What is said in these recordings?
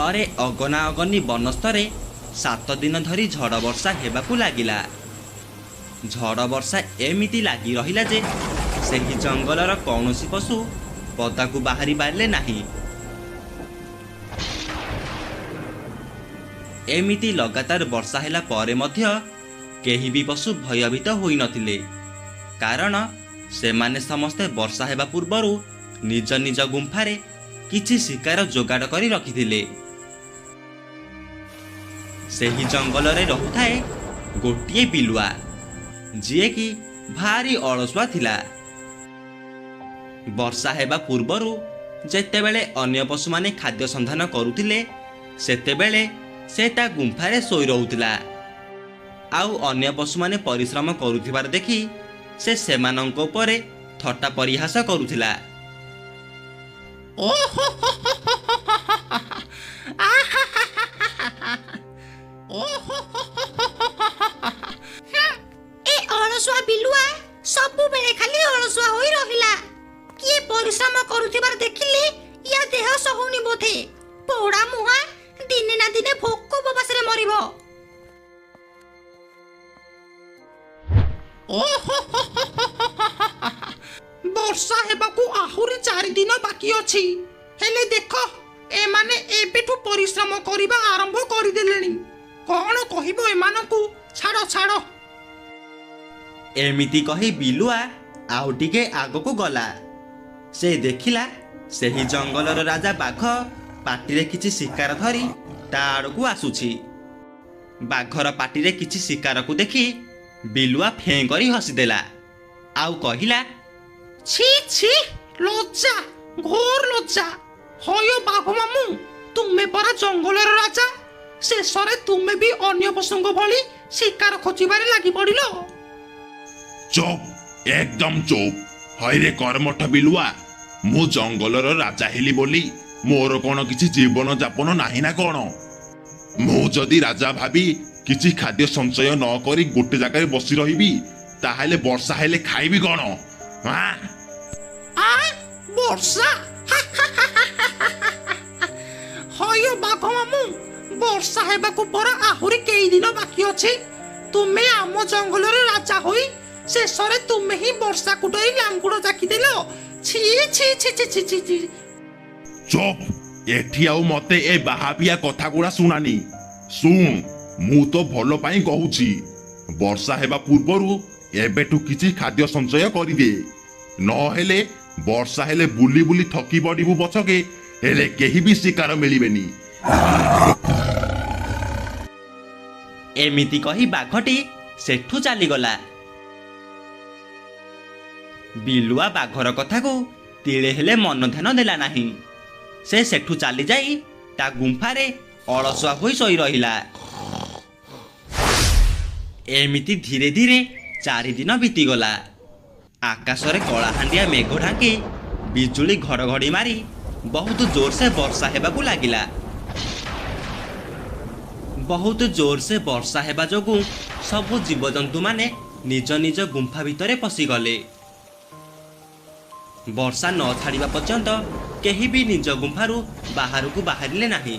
ଥରେ ଅଗନା ଅଗନି ବନସ୍ତରେ 7 ଦିନ ଧରି ଝଡ଼ ବର୍ଷା ହେବାକୁ ଲାଗିଲା। ଝଡ଼ ବର୍ଷା ଏମିତି ଲାଗି ରହିଲା ଯେ ସେହି ଜଙ୍ଗଲର କୌଣସି ପଶୁ ପଦାକୁ ବାହାରି ପାରିଲେ ନାହିଁ। ଏମିତି ଲଗାତାର ବର୍ଷା ହେଲା ପରେ ମଧ୍ୟ କେହି ବି ପଶୁ ଭୟଭୀତ ହୋଇନଥିଲେ, କାରଣ ସେମାନେ ସମସ୍ତେ ବର୍ଷା ହେବା ପୂର୍ବରୁ ନିଜ ନିଜ ଗୁମ୍ଫାରେ କିଛି ଶିକାର ଯୋଗାଡ଼ କରି ରଖିଥିଲେ। ସେହି ଜଙ୍ଗଲରେ ରହୁଥାଏ ଗୋଟିଏ ବିଲୁଆ, ଯିଏକି ଭାରି ଅଳସୁଆ ଥିଲା। ବର୍ଷା ହେବା ପୂର୍ବରୁ ଯେତେବେଳେ ଅନ୍ୟ ପଶୁମାନେ ଖାଦ୍ୟ ସନ୍ଧାନ କରୁଥିଲେ, ସେତେବେଳେ ସେ ତା ଗୁମ୍ଫାରେ ଶୋଇ ରହୁଥିଲା। ଆଉ ଅନ୍ୟ ପଶୁମାନେ ପରିଶ୍ରମ କରୁଥିବାର ଦେଖି ସେ ସେମାନଙ୍କ ଉପରେ ଥଟ୍ଟା ପରିହାସ କରୁଥିଲା। ଏ ଅଳସୁଆ ବିଲୁଆ ସବୁବେଳେ ଖାଲି ଅଳସୁଆ ହୋଇ ରହିଲା। କିଏ ପରିଶ୍ରମ କରୁଥିବାର ଦେଖିଲେ ୟା ଦେହ ସହୁନି ବୋଧେ। ପୋଡ଼ା ମୁହାଁ ଦିନେ ନା ଦିନେ ଭୋକ ଉପବାସରେ ମରିବ। ବର୍ଷା ହେବାକୁ ଆହୁରି 4 ଦିନ ବାକି ଅଛି, ହେଲେ ଦେଖ ଏମାନେ ଏବେଠୁ ପରିଶ୍ରମ କରିବା ଆରମ୍ଭ କରିଦେଲେଣି। କଣ କହିବ ଏମାନଙ୍କୁ, ଛାଡ଼ ଛାଡ଼। ଏମିତି କହି ବିଲୁଆ ଆଉ ଟିକେ ଆଗକୁ ଗଲା। ସେ ଦେଖିଲା ସେହି ଜଙ୍ଗଲର ରାଜା ବାଘ ପାଟିରେ କିଛି ଶିକାର ଧରି ତା ଆଡ଼କୁ ଆସୁଛି। ବାଘର ପାଟିରେ କିଛି ଶିକାରକୁ ଦେଖି ବିଲୁଆ ଫେଁ କରି ହସିଦେଲା ଆଉ କହିଲା, ଛି ଛି, ଲଜ୍ଜା, ଘୋର ଲଜ୍ଜା। ହୟ ବାଘ ମାମୁଁ, ତୁମେ ପରା ଜଙ୍ଗଲର ରାଜା, ଶେଷରେ ତୁମେ ବି ଅନ୍ୟ ପଶୁଙ୍କ ଭଳି ଶିକାର ଖୋଜିବାରେ ଲାଗି ପଡ଼ିଲ। ଚୁପ୍, ଏକଦମ ଚୁପ୍। ହଇରେ କର୍ମଠ ବିଲୁଆ, ମୁଁ ଜଙ୍ଗଲର ରାଜା ହେଲି ବୋଲି ମୋର କଣ କିଛି ଜୀବନ ଯାପନ ନାହିଁ ନା କଣ? ମୁଁ ଯଦି ରାଜା ଭାବି କିଛି ଖାଦ୍ୟ ସଞ୍ଚୟ ନ କରି ଗୋଟେ ଜାଗାରେ ବସି ରହିବି, ତାହେଲେ ବର୍ଷା ହେଲେ ଖାଇବି କଣ? ଆ ବର୍ଷା? ହୟ ବାଘ ମାମୁଁ, ବର୍ଷା ହେବାକୁ ପରା ଆହୁରି କେଇ ଦିନ ବାକି ଅଛି। ତୁମେ ଆମ ଜଙ୍ଗଲରେ ରାଜା ହୋଇ ଶେଷରେ ତୁମେ ହିଁ ବର୍ଷାକୁ ଡରି ଲାଙ୍ଗୁଡ଼ ଜାକିଦେଲ। ଛି ଛି ଛି ଛି ଛି ଛି ଛି। ଚୁପ୍, ଏଠି ଆଉ ମତେ ଏ ବାହାପିଆ କଥା ଗୁଡ଼ା ଶୁଣାନି। ଶୁଣ, ମୁଁ ତ ଭଲ ପାଇଁ କହୁଛି, ବର୍ଷା ହେବା ପୂର୍ବରୁ ଏବେଠୁ କିଛି ଖାଦ୍ୟ ସଞ୍ଚୟ କରିଦେ, ନହେଲେ ବର୍ଷା ହେଲେ ବୁଲି ବୁଲି ଥକି ପଡ଼ିବୁ ପଛକେ, ହେଲେ କେହି ବି ଶିକାର ମିଳିବେନି। ଏମିତି କହି ବାଘଟି ସେଠୁ ଚାଲିଗଲା। ବିଲୁଆ ବାଘର କଥାକୁ ତିଳେ ହେଲେ ମନ ଧ୍ୟାନ ଦେଲା ନାହିଁ। ସେ ସେଠୁ ଚାଲିଯାଇ ତା ଗୁମ୍ଫାରେ ଅଳସୁଆ ହୋଇ ଶୋଇ ରହିଲା। ଏମିତି ଧୀରେ ଧୀରେ 4 ଦିନ ବିତିଗଲା। ଆକାଶରେ କଳାହାଣ୍ଡିଆ ମେଘ ଢାଙ୍କି ବିଜୁଳି ଘଡ଼ଘଡ଼ି ମାରି ବହୁତ ଜୋରସେ ବର୍ଷା ହେବାକୁ ଲାଗିଲା। ବହୁତ ଜୋରସେ ବର୍ଷା ହେବା ଯୋଗୁଁ ସବୁ ଜୀବଜନ୍ତୁମାନେ ନିଜ ନିଜ ଗୁମ୍ଫା ଭିତରେ ପଶିଗଲେ। ବର୍ଷା ନ ଛାଡ଼ିବା ପର୍ଯ୍ୟନ୍ତ କେହି ବି ନିଜ ଗୁମ୍ଫାରୁ ବାହାରକୁ ବାହାରିଲେ ନାହିଁ।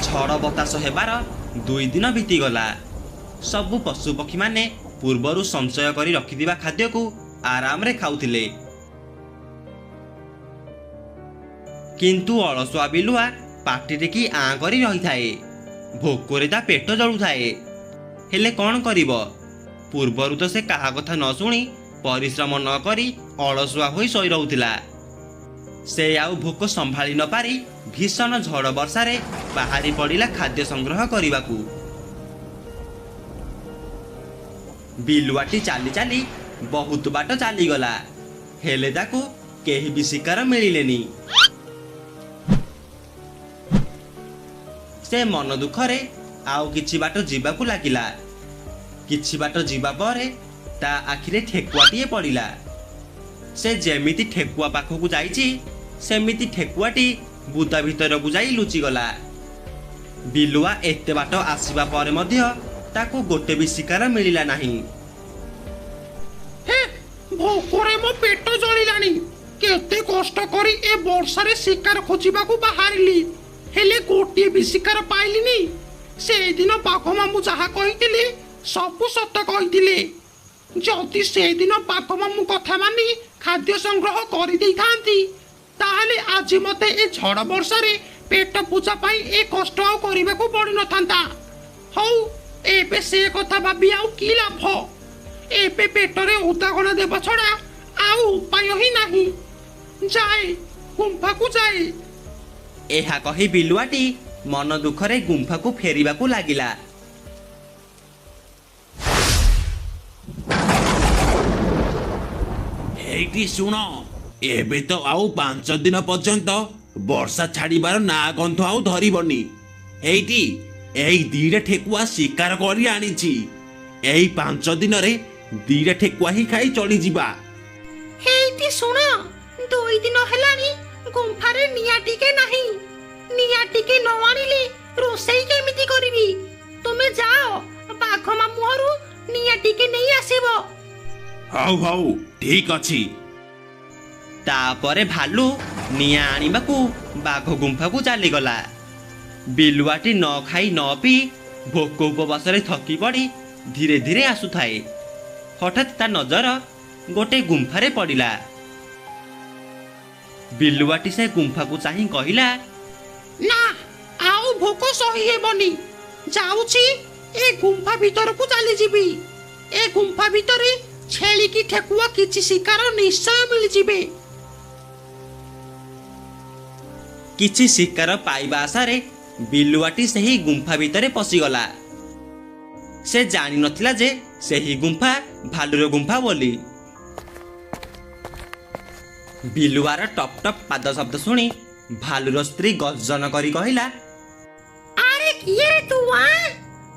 ଝଡ଼ ବତାସ ହେବାର 2 ଦିନ ବିତିଗଲା। ସବୁ ପଶୁପକ୍ଷୀମାନେ ପୂର୍ବରୁ ସଞ୍ଚୟ କରି ରଖିଥିବା ଖାଦ୍ୟକୁ ଆରାମରେ ଖାଉଥିଲେ, କିନ୍ତୁ ଅଳସୁଆ ବିଲୁଆ ପାଟି ଟେକି ଆଁ କରି ରହିଥାଏ। ଭୋକରେ ତା ପେଟ ଜଳୁଥାଏ, ହେଲେ କଣ କରିବ? ପୂର୍ବରୁ ତ ସେ କାହା କଥା ନ ଶୁଣି ପରିଶ୍ରମ ନ କରି ଅଳସୁଆ ହୋଇ ଶୋଇ ରହୁଥିଲା। ସେ ଆଉ ଭୋକ ସମ୍ଭାଳି ନ ପାରି ଭୀଷଣ ଝଡ଼ ବର୍ଷାରେ ବାହାରି ପଡ଼ିଲା ଖାଦ୍ୟ ସଂଗ୍ରହ କରିବାକୁ। ବିଲୁଆଟି ଚାଲି ଚାଲି ବହୁତ ବାଟ ଚାଲିଗଲା, ହେଲେ ତାକୁ କେହି ବି ଶିକାର ମିଳିଲେନି। ସେ ମନ ଦୁଃଖରେ ଆଉ କିଛି ବାଟ ଯିବାକୁ ଲାଗିଲା। କିଛି ବାଟ ଯିବା ପରେ ତା ଆଖିରେ ଠେକୁଆଟିଏ ପଡ଼ିଲା। ସେ ଯେମିତି ଠେକୁଆ ପାଖକୁ ଯାଇଛି, ସେମିତି ଠେକୁଆଟି ବୁଦା ଭିତରକୁ ଯାଇ ଲୁଚିଗଲା। ବିଲୁଆ ଏତେ ବାଟ ଆସିବା ପରେ ମଧ୍ୟ ତାକୁ ଗୋଟେ ବି ଶିକାର ମିଳିଲା ନାହିଁ। ହେ, ଭୋକରେ ମୋ ପେଟ ଜଳିଲାଣି। କେତେ କଷ୍ଟ କରି ଏ ବର୍ଷାରେ ଶିକାର ଖୋଜିବାକୁ ବାହାରିଲି, ହେଲେ ଗୋଟିଏ ବି ଶିକାର ପାଇଲିନି। ସେଇଦିନ ବାଘ ମାମୁଁ ଯାହା କହିଥିଲେ ସବୁ ସତ କହିଥିଲେ। ଯଦି ସେଇଦିନ ବାଘ ମାମୁଁ କଥା ମାନି ଖାଦ୍ୟ ସଂଗ୍ରହ କରିଦେଇଥାନ୍ତି, ତାହେଲେ ଆଜି ମତେ ଏ ଝଡ଼ ବର୍ଷାରେ ପେଟ ପୂଜା ପାଇଁ ଏ କଷ୍ଟ ଆଉ କରିବାକୁ ପଡ଼ିନଥାନ୍ତା। ହଉ, ଏବେ ସେ କଥା ଭାବି ଆଉ କି ଲାଭ? ଏବେ ପେଟରେ ଓଦାଗଣା ଦେବା ଛଡ଼ା ଆଉ ଉପାୟ ହିଁ ନାହିଁ। ଯାଏ, ଗୁମ୍ଫାକୁ ଯାଏ। ଏହା କହି ବିଲୁଆଟି ମନ ଦୁଃଖରେ ଗୁମ୍ଫାକୁ ଫେରିବାକୁ ଲାଗିଲା। ଏଇଠି ଶୁଣ, ଏବେ ତ ଆଉ 5 ଦିନ ପର୍ଯ୍ୟନ୍ତ ବର୍ଷା ଛାଡ଼ିବାର ନାଁ ଗନ୍ଧ ଆଉ ଧରିବନି। ଏଇଠି ଏଇ 2ଟା ଠେକୁଆ ଶିକାର କରି ଆଣିଛି। ଏଇ 5 ଦିନରେ 2ଟା ଠେକୁଆ ହିଁ ଖାଇ ଚଳିଯିବା। ହେଇଟି ଶୁଣ, 2 ଦିନ ହେଲାଣି ଗୁମ୍ଫାରେ ନିଆଁ ଟିକେ ନାହିଁ। ନିଆଁ ଟିକେ ନ ଆଣିଲେ ରୋଷେଇ କେମିତି କରିବି? ତୁମେ ଯାଅ, ବାଘ ମାମୁଁ ଘରୁ ନିଆଁ ଟିକେ ନେଇ ଆସିବ। ହଉ ହଉ, ଠିକ ଅଛି। ତାପରେ ଭାଲୁ ନିଆଁ ଆଣିବାକୁ ବାଘ ଗୁମ୍ଫାକୁ ଚାଲିଗଲା। ବିଲୁଆଟି ନ ଖାଇ ନ ପିଇ ଭୋକ ଉପବାସରେ ଥକି ପଡ଼ି ଧୀରେ ଧୀରେ ଆସୁଥାଏ। ହଠାତ୍ ତା ନଜର ଗୋଟେ ଗୁମ୍ଫାରେ ପଡ଼ିଲା। ବିଲୁଆଟି ସେ ଗୁମ୍ଫାକୁ ଚାହିଁ କହିଲା, ନା, ଆଉ ଭୋକ ସହି ହେବନି। ଯାଉଛି, ଏ ଗୁମ୍ଫା ଭିତରକୁ ଚାଲିଯିବି। ଏ ଗୁମ୍ଫା ଭିତରେ ଛେଳି କି ଠେକୁଆ କିଛି ଶିକାର ନିଶ୍ଚୟ ମିଳିଯିବେ। କିଛି ଶିକାର ପାଇବା ଆଶାରେ ବିଲୁଆଟି ସେହି ଗୁମ୍ଫା ଭିତରେ ପଶିଗଲା। ସେ ଜାଣିନଥିଲା ଯେ ସେହି ଗୁମ୍ଫା ଭାଲୁର ଗୁମ୍ଫା ବୋଲି। ବିଲୁଆର ଟପ୍ ଟପ୍ ପାଦ ଶବ୍ଦ ଶୁଣି ଭାଲୁର ସ୍ତ୍ରୀ ଗର୍ଜନ କରି କହିଲା, ଆରେ କିଏ ରେ ତୁ? ଆ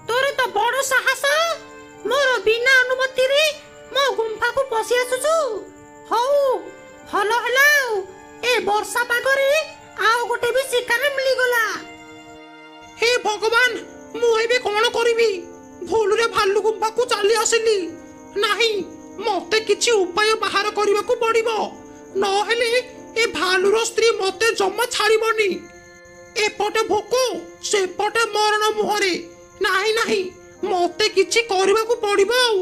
ତୋର ତ ବଡ ସାହସ, ମୋର ବିନା ଅନୁମତିରେ ମୋ ଗୁମ୍ଫାକୁ ପଶି ଆସୁଛୁ। ହଉ, ଭଲ ହେଲା, ଆଉ ଏ ବର୍ଷା ପାଗରେ ଆଉ ଗୋଟେ ବି ଶିକାର ମିଳିଗଲା। ହେ ଭଗବାନ, ମୁଁ ଏବେ କଣ କରିବି? ଭୁଲରେ ଭାଲୁ ଗୁମ୍ଫାକୁ ଚାଲି ଆସିଲି। ନାହିଁ, ମତେ କିଛି ଉପାୟ ବାହାର କରିବାକୁ ପଡିବ, ନହେଲେ ଏ ଭାଲୁର ସ୍ତ୍ରୀ ମତେ ଜମା ଛାଡ଼ିବନି। ଏପଟେ ଭୋକ, ସେପଟେ ମରଣ ମୁହଁରେ। ନାହିଁ ନାହିଁ, ମତେ କିଛି କରିବାକୁ ପଡିବ। ଆଉ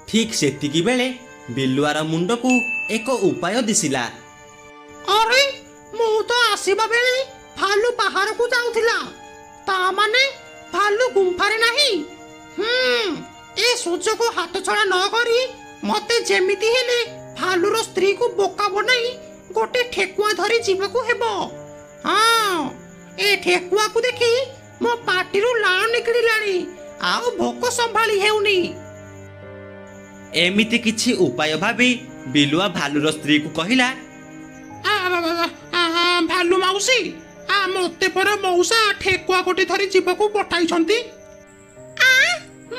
ଠିକ୍ ସେତିକି ବେଳେ ବିଲୁଆର ମୁଣ୍ଡକୁ ଏକ ଉପାୟ ଦିଶିଲା। ଆରେ, ମୁଁ ତ ଆସିବା ବେଳେ ଭାଲୁ ବାହାରକୁ ଯାଉଥିଲା, ତା ମାନେ ଭାଲୁ ଗୁମ୍ଫାରେ ନାହିଁ। ହୁଁ ଏ ସୁଯୋଗ ହାତ ଛଡ଼ା ନ କରି ମତେ ଯେମିତି ହେଲେ ଭାଲୁର ସ୍ତ୍ରୀକୁ ବୋକା ବନାଇ ଗୋଟେ ଠେକୁଆ ଧରି ଯିବାକୁ ହେବ। ହଁ, ଏ ଠେକୁଆକୁ ଦେଖି ମୋ ପାଟିରୁ ଲାଳ ନିଗିଡ଼ିଲାଣି, ଆଉ ଭୋକ ସମ୍ଭାଳି ହେଉନି। ଏମିତି କିଛି ଉପାୟ ଭାବି ବିଲୁଆ ଭାଲୁର ସ୍ତ୍ରୀକୁ କହିଲା, ଭାଲୁ ମାଉସୀ, ମତେ ପରା ମଉସା ଠେକୁଆ ଗୋଟେ ଧରି ଯିବାକୁ ପଠାଇଛନ୍ତି। ଆ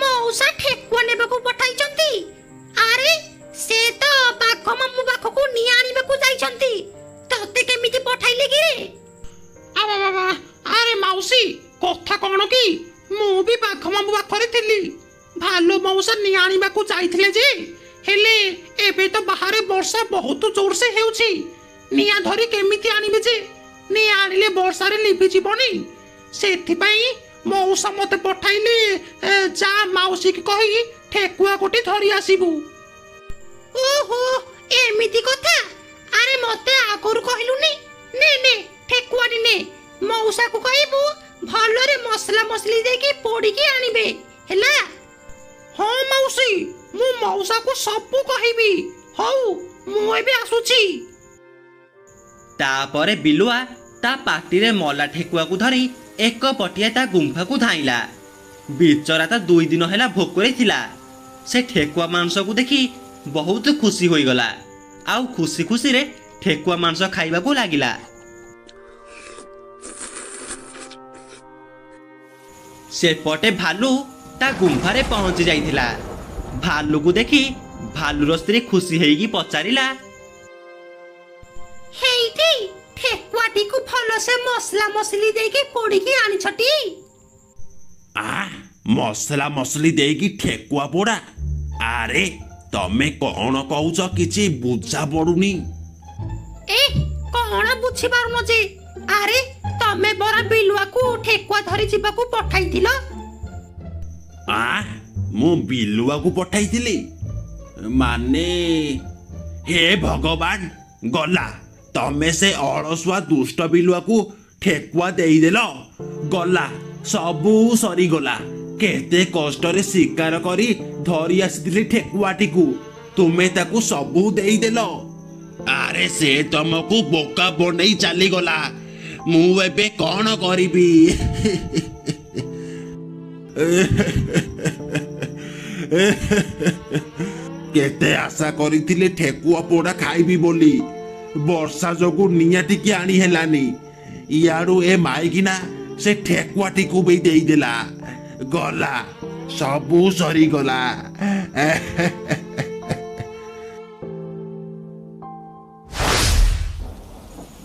ମଉସା ଠେକୁଆ ନେବାକୁ ପଠାଇଛନ୍ତି? ଆରେ, ସେ ତ ବାଘ ମାମୁଁ ପାଖକୁ ନିଆଁ ଆଣିବାକୁ ଯାଇଛନ୍ତି, ତତେ କେମିତି ପଠାଇଲେ କି? ଆରେ ମାଉସୀ, କଥା କଣ କି, ମୁଁ ବି ବାଘ ମାମୁଁ ପାଖରେ ଥିଲି। ଭାଲୁ ମଉସା ନିଆଁ ଆଣିବାକୁ ଯାଇଥିଲେ ଯେ, ହେଲେ ଏବେ ତ ବାହାରେ ବର୍ଷା ବହୁତ ଜୋରସେ ହେଉଛି, ନିଆଁ ଧରି କେମିତି ଆଣିବେ ଯେ? ନିଆଁ ଆଣିଲେ ବର୍ଷାରେ ଲିଭିଯିବନି। ସେଥିପାଇଁ ମଉସା ମତେ ପଠାଇଲେ, ଯା ମାଉସୀକି କହି ଠେକୁଆ ଗୋଟେ ଧରି ଆସିବୁ। ଓହୋ, ଏମିତି କଥା? ଆରେ ମତେ ଆଗରୁ କହିଲୁନି? ନେ ନେ, ଠେକୁଆଟି ନେ, ମଉସାକୁ କହିବୁ ଭଲରେ ମସଲା ମସଲି ଦେଇକି ପୋଡିକି ଆଣିବେ, ହେଲା? ହଁ ମାଉସୀ, ମୁଁ ମଉସାକୁ ସବୁ କହିବି। ହଉ, ମୁଁ ଏବେ ଆସୁଛି। ତାପରେ ବିଲୁଆ ତା ପାଟିରେ ମଲା ଠେକୁଆକୁ ଧରି ଏକ ପଟିଆ ତା ଗୁମ୍ଫାକୁ ଧାଇଁଲା। ବିଚରା ତ 2 ଦିନ ହେଲା ଭୋକରେ ଥିଲା। ସେ ଠେକୁଆ ମାଂସକୁ ଦେଖି ବହୁତ ଖୁସି ହୋଇଗଲା, ଆଉ ଖୁସି ଖୁସିରେ ଠେକୁଆ ମାଂସ ଖାଇବାକୁ ଲାଗିଲା। ସେପଟେ ଭାଲୁ ତା ଗୁମ୍ଫାରେ ପହଞ୍ଚି ଯାଇଥିଲା। ଭାଲୁକୁ ଦେଖି ଭାଲୁର ସ୍ତ୍ରୀ ଖୁସି ହେଇକି ପଚାରିଲା, ହେଇଟି, ଠେକୁଆଟିକୁ ଭଲସେ ମସଲା ମସଲି ଦେଇକି ପୋଡିକି ଆଣିଛଟି? ଆ ମସଲା ମସଲି ଦେଇକି ଠେକୁଆ ପୋଡ଼ା? ଆରେ ତମେ କଣ କହୁଛ କିଛି ବୁଝା ପଡୁନି। ଏ କଣ ବୁଝିପାରୁନ ଯେ? ଆରେ ତମେ ପରା ବିଲୁଆକୁ ଠେକୁଆ ଧରି ଯିବାକୁ ପଠାଇଥିଲ। ଆ, ମୁଁ ବିଲୁଆକୁ ପଠାଇଥିଲି ମାନେ? ହେ ଭଗବାନ, ଗଲା, ତମେ ସେ ଅଳସୁଆ ଦୁଷ୍ଟ ବିଲୁଆକୁ ଠେକୁଆ ଦେଇଦେଲ। ଗଲା, ସବୁ ସରିଗଲା। କେତେ କଷ୍ଟରେ ଶିକାର କରି ଧରି ଆସିଥିଲି ଠେକୁଆଟିକୁ, ତୁମେ ତାକୁ ସବୁ ଦେଇଦେଲ। ଆରେ ସେ ତମକୁ ବୋକା ବନେଇ ଚାଲିଗଲା। ମୁଁ ଏବେ କଣ କରିବି? କେତେ ଆଶା କରିଥିଲି ଠେକୁଆ ପୋଡ଼ା ଖାଇବି ବୋଲି, ବର୍ଷା ଯୋଗୁ ନିଆଁ ଟିକେ ଆଣି ହେଲାନି। ଇଆଡୁ ଏ ମାଇକିନା ସେ ଠେକୁଆଟିକୁ ବି ଦେଇଦେଲା। ଗଲା, ସବୁ ସରିଗଲା।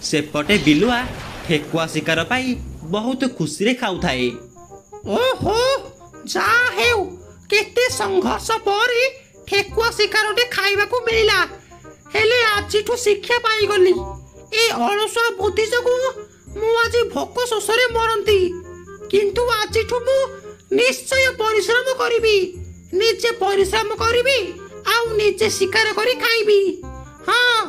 ସେପଟେ ବିଲୁଆ ଠେକୁଆ ଶିକାର ପାଇ ବହୁତ ଖୁସିରେ ଖାଉଥାଏ। ଓହୋ, ଯା ହେଉ, କେତେ ସଂଘର୍ଷ ପରେ ଠେକୁଆ ଶିକାରଟି ଖାଇବାକୁ ମିଳିଲା। ହେଲେ ଆଜିଠୁ ଶିକ୍ଷା ପାଇଗଲି। ଏ ଅଳସୁଆ ବୁଦ୍ଧି ଯୋଗୁଁ ମୁଁ ଆଜି ଭୋକ ଶୋଷରେ ମରନ୍ତି। କିନ୍ତୁ ଆଜିଠୁ ମୁଁ ନିଶ୍ଚୟ ପରିଶ୍ରମ କରିବି, ନିଜେ ପରିଶ୍ରମ କରିବି ଆଉ ନିଜେ ଶିକାର କରି ଖାଇବି। ହଁ